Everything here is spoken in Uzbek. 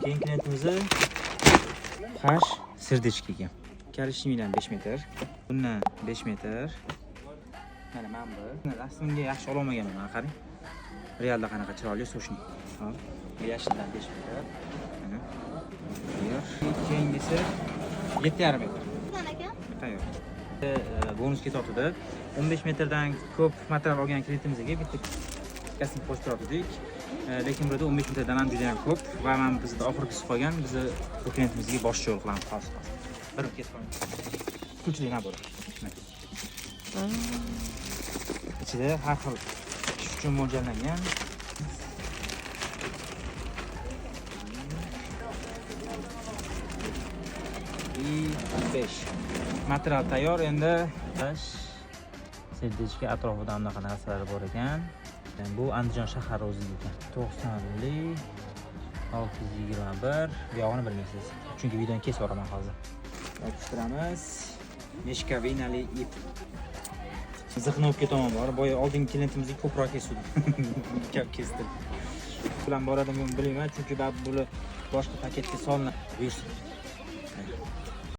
Keyin klientimizni H сердечко ekan. Коричневый dan 5 metr. Bundan 5 metr. Mana bu. Rasmga yaxshi ololmaganman, mana qarang. Realda qanaqa chiroyli, сочный. Hop. Yashildan 5 metr. Mana. Yer. Keyingisi 7,5 metr. Tayyor. Bonus ketyapti. 15 metrdan ko'p material olgan klientimizga bitta kasting qo'shib turdik. Lekin burada 15 metrdan ham juda ham ko'p va mana bizda oxirgisi qolgan. Biz bu klientimizga boshqa yo'l qilamiz hozir. Bir kesib qo'ying. Ключ li набор. Ichida har xil ish uchun mo'ljallangan. И 5. Material tayyor endi. 5 сердечко atrofida anaqa narsalar bor ekan. Bu Andijon shahari o'zida ekan. 90 lik 621. Bu yog'ini bilmaysiz. Chunki videoni kesib yuboraman hozir. Yopishtiramiz. Meshkavinali ip. Ziqni olib ketaman bor. Boya oldingi klientimizga ko'proq kesuvdim. Kap kesdim. Bilan boradimi bilmayman, chunki baribir bular boshqa paketga solinadi. Buyursin.